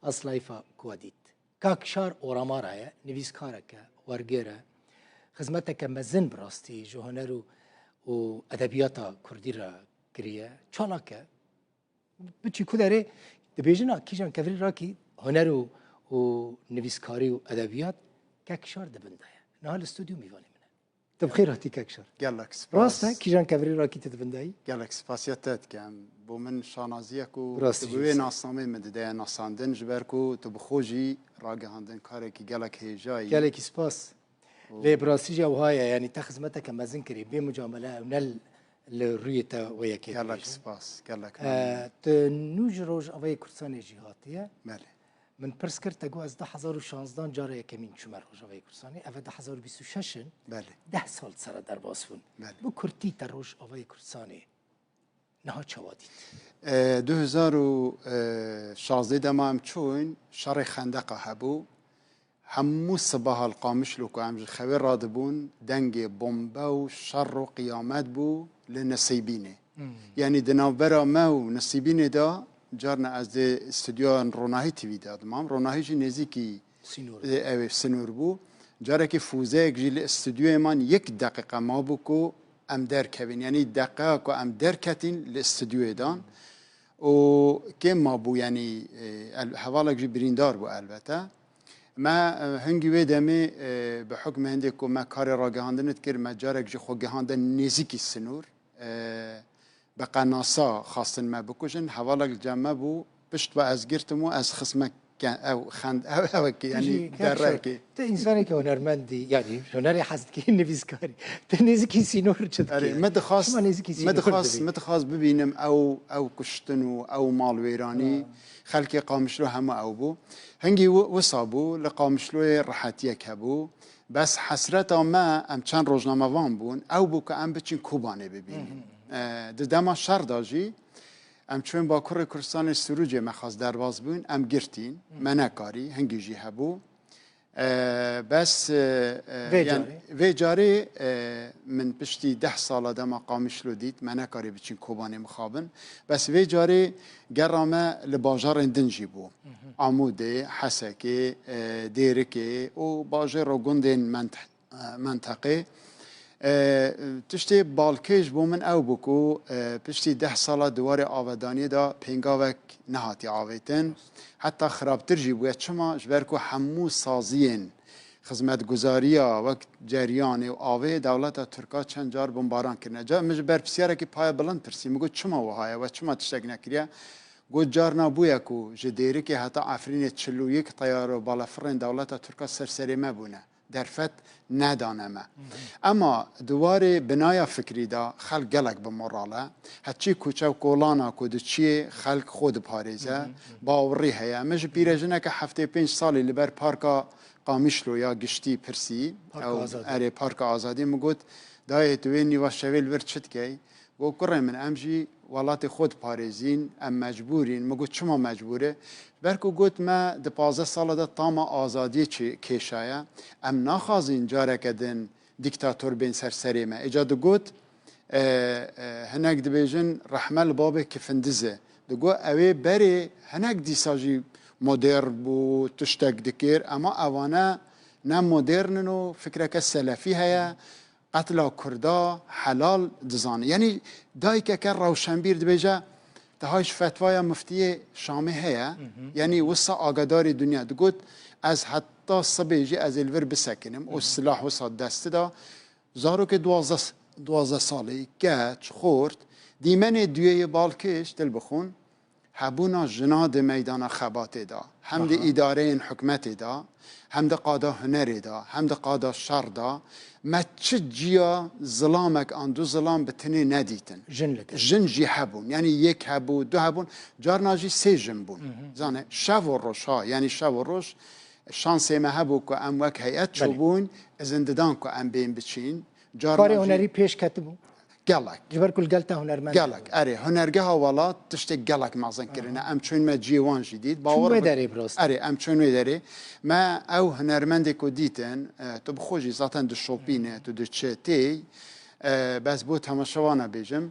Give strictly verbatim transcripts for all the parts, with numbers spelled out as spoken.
Aslayfa Kuadît. Kak Şar Oramara ye, nivîskareke, wergêr e. Xizmeteke mezin bi rastî ji huner û, û edebiyata kurdî re kiriye. Çalak e. Biçî ku derê dibêjin a kîjan kevirî rakî huner û, û nivîskarî û edebiyat Kak Şar di bin de ye. Niha li stûdyo mîvanê min e. Tu bi xêr hatî Kek Şar. Gelek spas. Rast e, kîjan kevirî rakî tu di bin de yî? Gelek spasiya te dikem. Bo min şanaziyek û Rast tu bi wê nasnameyê min dide nasandin, ji ber ku tu bi xwe jî ragihandin karekî gelek hêja yî. Gelekî spas. Û Lê bi rastî jî ew ha ye, yanî te xizmeteke mezin kirî, bê mucamele ew ne li rûyê te wê yekê Gelek dibêjin. Spas, gelek E, memnun. Tu nû ji Rojavayê Kurdistanê jî hatiye. Belê. Min pirs kir, te got, ez du hezar û şanzdan cara yekemîn çûme Rojavayê Kurdistanê. Ev e du hezar û bîst û şeş in. Belê. Deh sal sere derbas bûn. Belê. Bi kurtî te Rojavayê Kurdistanê niha çawa dît? E, du hezar û şazdeh dema em çûn, şerê Xendeqa hebû. Hemû sibaha li Qamişlo ku em ji xewê radibûn, dengê bombe û şer û qiyamet bû li Nisêbînê. Hmm. Yanî di navbera me û Nisêbînê de, carna ez dê stûdyoya Ronahî T V de dimam. Ronahî jî nêzîkî Sînor. E, ew ê, sinûr bû. Carekî fûzeyek jî li stûdyoyê man yek deqîqe mabû ku em derkevin. Yanî deqeya ku em derketîn li stûdyoyê dan. Û kêm mabû, yanî, e, el-, hevalek jî birîndar bû elbete. Me, e, hingî wê demê, e, bi hukmê hindê ku me karê ragihandinê dikir, me carek jî xwe gihande nêzîkî sinûr. E, bi qenasa xwestin me bikujin. Hevalek li cem me bû, pişt ve ez girtim û ez xistme ke-, ew xend-, ew, ewekê, Tu yanî jî, Kek Şar, derekê. Tu însanekî hunermendî, yanî hunerê hez dikî, nivîskarî. Tu nêzîkî sînor çi dikî? Erê, me dixwast, Çima nêzîkî me sînor dixwast, dibî? me dixwast bibînim ew, ew kuştin û ew malwêranî, Ha. xelkê Qamişlo hemû ew bû. Hingî wi-, wisa bû, li Qamişloyê rehetiyek hebû. Bes hesreta me, em çend rojnamevan bûn, ew bû ku em biçin Kobanê bibînin. Hı hı. E, di dema şer de jî, em çûn Bakurê Kurdistanê, Sirûcê me xwest derbas bûn, em girtîn, Hı. me nekarî, hingî jî hebû. E, bes, e, e, Vê yani, carê? vê carê, e, min piştî deh sala dema Qamişlo dît, me nekarî biçin Kobanê mixabin. Bes vê carê gera me li bajarên din jî bû. Hı hı. Amûdê, Hesekê, e, Dêrikê û bajêr û gundên ment-, e, menteqê. E, tiştê balkêş bo min ew bû ku, e, piştî deh sala di warê avedaniyê de pêngavek nehatiye avêtin. Heta xirabtir jî bûye. Çima? Ji ber ku hemû saziyên xizmetguzariya wek ceriyanê û avê dewleta Tirka çend car bombaran kirine. Ca min ji berpirsiyarekî paye bilind pirsî. Min got, "Çima wiha ye? We çima tiştek nekiriye?" Got, "Carna bûye ku ji Dêrikê heta Efrînê çil û yek teyar û balefirên dewleta Tirka ser serê me bûne. Derfet nedane me." Hı hı. Ema di warê binaya fikrî de xelk gelek bi moral e. Heçî kuçe û kolana ku diçiyê xelk xwe diparêze. Hı hı, hı hı. Bawerî heye. Min ji pîrejineke heftê pênc salî li ber parka Qamişlo ya giştî pirsî. Parka Ew, Azadî. Erê, Parka Azadî. Min got, "Dayê, tu wê nîva şevê li vir çi dikey?" Got, "Kurê min, em jî welatê xwe diparêzîn, em mecbûr în." Min got, "Çima mecbûr e?" Ber ku got, "Me di pazdeh sala de tama azadiyê çi-, kêşaye. Em naxwazîn careke din dîktator bên ser serê me." Êca digot, e, e, hinek dibêjin, "Rehme li babê kifindiz e." Digot, "Ew ê berê hinek dîsa jî modern bû, tiştek dikir, ema evane ne modern in û fikreke selefî heye." Qetla Kurda helal dizane. Yanî dayikeke rewşenbîr dibêje, daha ji fetvaya miftiyê Şamê heye. Hı hı. Yanî wisa agadarî dinya. Digot, "Ez heta sibê jî ez ê li vir bisekinim." Hı hı. Û silah wisa desti da. Zarokê duwazdeh, duwazdeh salî, keç, xort, dîmenê duyê yê balkêş, dil bixwin. Hebûna jina di meydana xebatê de, hem di Aha. îdareyên hikûmetê de, hem di qada hunerê de, hem di qada şer de, me çi ciya zilamek an du zilam bi tinê nedîtin. Jin li gel. Jin jî hebûn. Yanî yek hebû, du hebûn, carna jî sê jin bûn. Hı hı. Zane, şev û roj, ha, yanî şev û roj, şansê me hebû ku em wek heyet Belê. çûbûn, izin didan ku em bên biçîn. Carna Karê jî hunerî pêş ketibû. Gelek. Ji ber ku li gel te hunermend Gelek. hebû. Erê, hunergeha welat tiştê gelek mezin kirine. Aha. Em çûn me ciyê wan jî dît. Çûn Bawer wê bi-, derê bi rastî. Erê, em çûn wê derê. Me ew hunermendê ku dîtin, e, tu bi xwe jî zaten dişopîne, tu diçe tê. E, bes bo temaşevana bêjim.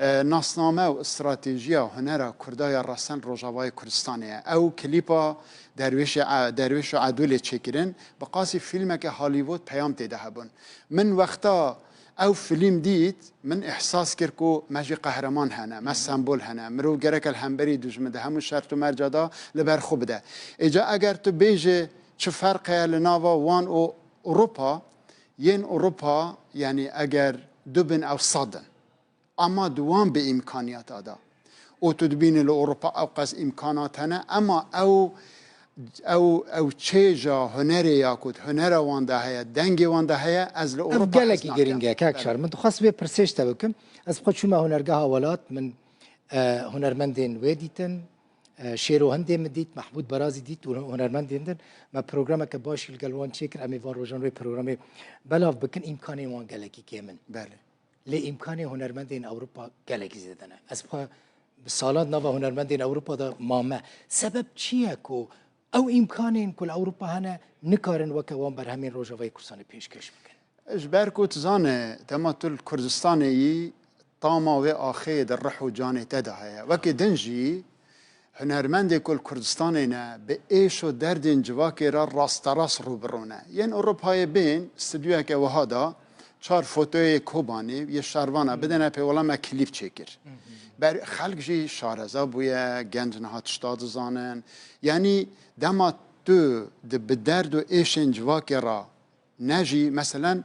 E, nasname û stratejiya hunera Kurda ya resen Rojavayê Kurdistanê ye. Ew klîpa Derwêşê E-, Derwêş û Edûlê çêkirin, bi qasî fîlmeke Hollywood peyam tê de hebûn. Min wexta ew fîlm dît, min îhsas kir ku me jî qehreman hene, me sembol hene. Mirov gereke li hemberî dijmin de hemû şert û merca da li ber xwe bide. Îca eger tu bêjî çi ferq heye li nava wan û Ewropa, yên Ewropa, yanî eger du bin ew sed in. Ama di wan bi îmkaniyata de. Û tu dibînî li Ewropa ew qas îmkanat hene, ema ew, ew, ew çêja hunerê ya ku di hunera wan de heye, dengê wan de heye, ez li Ev Ewropa gelekî hez nakim. Giring e, kek Belê. Şar. Min dixwest vê pirsê ji te bikim. Ez xwe çûme hunergeha welat, min, e, hunermendên wê dîtin, e, Şêro Hindê min dît, Mehmûd Barazî dît û hunermendên din. Me programeke başî li gel wan çêkir, em ê van rojan wê programê belav bikin, îmkanên wan gelekî kêm in. Belê. Lê îmkanê hunermendên Ewropa gelekî zêde ne. Ez xwe bi salan di nava hunermendên Ewropa de mame. Sebeb çi ye ku ew îmkanên ku li Ewropa hene nikarin weke wan berhemên Rojavayê Kurdistanê pêşkêş bikin? Ji ber ku tu zane, dema tu li Kurdistanê yî, tama wê axê di rih û canê te de heye. Wekî din jî, hunermendê ku li Kurdistanê ne, bi êş û derdên civakê re rasterast rû bi rû ne. Yên Ewropayê bên, stûdyoyeke wiha da, çar fotoyê Kobanê, yê Şervana bidene pê, wela me klîp çêkir. Ber, xelk jî şareza bûye, genc niha tişta dizanin. Yanî dema tu di bi derd û êşên civakê re ne jî, meselen,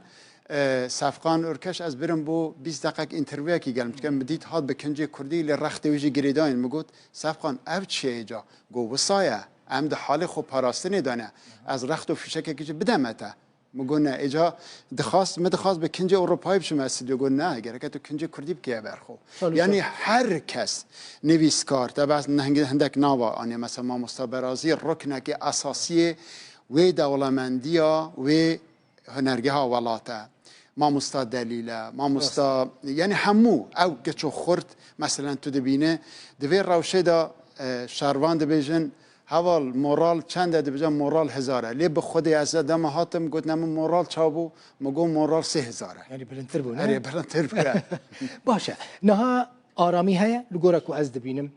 e, Sefqan Urkeş, ez birim bo bîst deqek întervyûyekî gel min dike, min dît hat bi kincê kurdî, lê rextê wî jî girêdayîn. Min got, Sefqan, ev çi ye ca? Got, wisa ye, em di halê xwe parastinê de ne. Ez rext û fîşekekî jî bideme te. Min got, ne, êca dixwast, min dixwast bi kincê Ewropayê biçime stûdyo. Got, ne, gereke tu kincê kurdî bikeye ber xwe. Yanî her kes, nivîskar, te behs hindek nava anî, mesela Mamosta Berazî ruknekê esasî yê wê dewlemendiya wê hunergeha welat e. Mamosta Delîl e, mamosta, yanî hemû ew keç û xurt, meselen tu dibîne, di vê rewşê de, e, şervan dibêjin, heval moral çend e, dibêje moral hezar e. Lê bi Xwedê ez dema hatim, gotine min moral çawa bû, min got moral sê hezar e. Yanî bilindtir bû, ne? Erê, bilindtir bû, ya. Baş e. Niha aramî heye, li gora ku ez dibînim,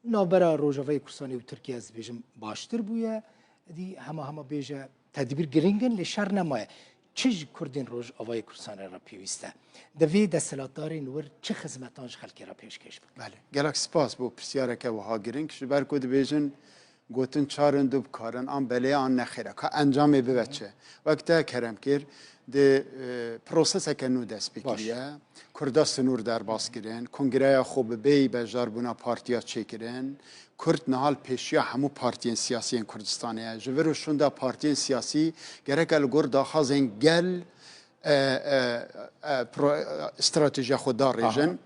navbera Rojavayê Kurdistanê û Tirkiye, ez dibêjim, baştir bûye. Dî hema hema bêje tedbîr giring in, lê şer nemaye. Çi ji Kurdên Rojavayê Kurdistanê re pêwîst e? Divê desthilatdarên wir çi xizmetan ji xelkê re pêşkêş bikin? Belê. Gelek spas bo pirsiyareke wiha giring. Ji ber ku dibêjin, gotin çar in du bikarin, an belê an nexêr e. Ka encamê bibe çi? Wek te kerem kir, di, e, proseseke nû dest pê kiriye. Kurda sinûr derbas kirin, kongreya xwe bi bêyî bejarbûna partiya çêkirin. Kurd niha li pêşiya hemû partiyên siyasî yên Kurdistanê ye. Ji vir û şûnda partiyên siyasî gereke li gor daxwazên gel, e, e, e, pro-, e, stratejiya xwe darêjin. Aha.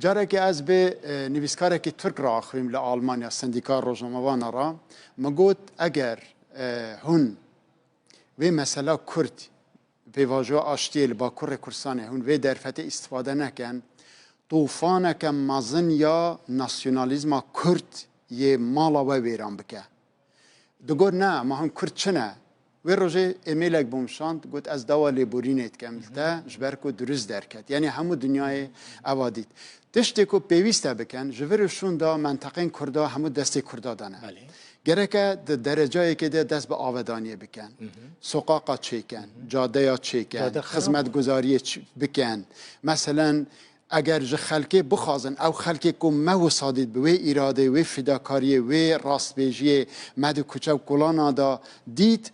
Carekê ez bi, e, nivîskarekî Tirk re axivîm li Almanya, Sendîka Rojnamevana re. Min got, eger, e, hûn vê mesela Kurd, pêvajoya aştiyê li Bakurê Kurdistanê, hûn vê derfetê îstifade nekin, tûfaneke mezin ya nasyonalîzma Kurd yê mala we wêran bike. Digot, ne, ma hûn Kurd çi ne? Wê rojê êmêlek bûm şand, got, ez dawa lêborînê dikem li te, ji ber ku dirust derket. Yanî hemû dinyayê eva dît. Tiştê ku pêwîst e bikin, ji vir û şûnda menteqên Kurda hemû destê Kurda de ne. Belê. Gereke di derecayekê de dest bi avedaniyê bikin. Soqaqa çêkin, cadeya çêkin, xizmetguzariyê ç-, bikin. Meselen, eger ji xelkê bixwazin, ew xelkê ku me wisa dît bi wê îradeyê, wê fîdakariyê, wê rastbêjiyê, me di kuçe û kolana de dît,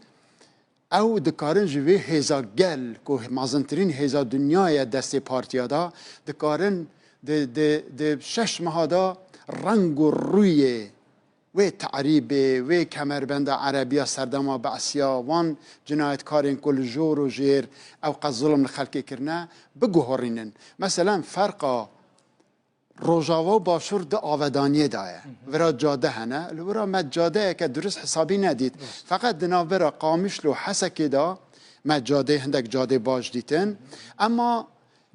ew dikarin ji vê hêza gel ku mezintirîn hêza dinyayê ye destê partiya de, dikarin di, di, di şeş meha de reng û rûyê wê te'rîbê, wê kemerbenda erebiya serdema Be'siya, wan cinayetkarên ku li jor û jêr ew qas zulm li xelkê kirine, biguhorînin. Meselen, ferqa Rojava û Başûr di avedaniyê de ye. Vira cade hene, li wira me cadeyeke dirust hesabî nedît. Feqet di navbera Qamişlo û Hesekê de me cadê, hindek cadê baş dîtin. Ema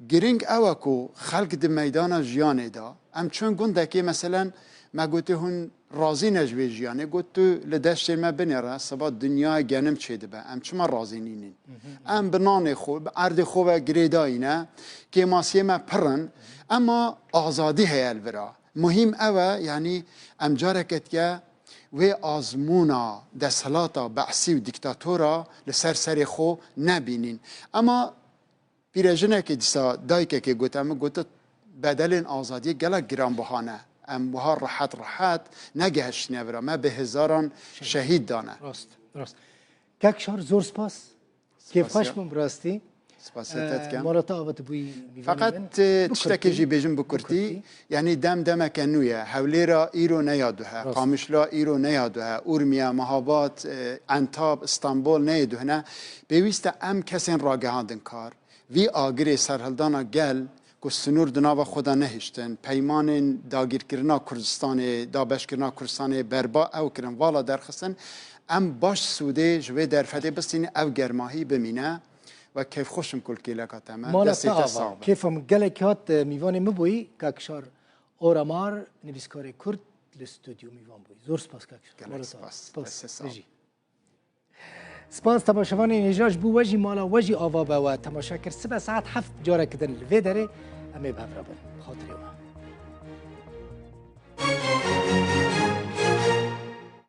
giring ew e ku xelk di meydana jiyanê de, em çûn gundekê, meselen, me gotê hûn razî ne ji vê jiyanê, got, tu li deştê me binêre, siba dinyayê genim çêdibe. Em çima razî nînin? Em bi nanê xwe, bi erdê xwe ve girêdayî ne, kêmasiyê me pir in, ema azadî heye li vira. Muhîm ew e, yanî em careke dike wê azmûna desthilata be'sî û dîktatora li ser serê xwe nebînîn. Ema pîrejinekê dîsa dayikekê gote min, gote, bedelên azadiyê gelek giranbiha ne. Em wiha rehet rehet negehiştine vira. Me bi hezaran şehîd dane. Rast, rast. Kek Şar, zor spas. Kêfxweş Spasiya. bûm bi rastî. Spasiya te dikim. Mala te ava tu bûyî mîvanê Feqet min. e, Bi tiştekê kurtî. jî bêjim bi kurtî. kurtî. Yanî dem demeke nû ye. Hewlêra îro ne ya duhe. Rast. Qamişlo îro ne ya duhe. Urmiye, Mehabad, e, Entab, Stenbol ne yê duhine. Pêwîst e em kesên ragihandin kar. Vî agirê serhildana gel ku sinûr di nava xwe de nehiştin, peymanên dagîrkirina Kurdistanê, dabeşkirina Kurdistanê berba ew kirin, vala derxistin, em baş sûdê ji vê derfetê bistînin, ev germahî bimîne. We kêfxweş im ku li kêleka te me. Mala Destê te te ava. sax be. Kêfa min gelek hat, e, mîvanê min bûyî, Kek Şar Oramar, nivîskarê Kurd li stûdyo mîvan bûyî. Zor spas Kek Şar. Gelek Mala te ava. spas. Destê sax be. Bijî. Spas temaşevanên hêja ji bo we jî mala we jî ava be we temaşe kir. Sibe saet heft careke din li vê derê em ê bi hev re bin. Xatirê we.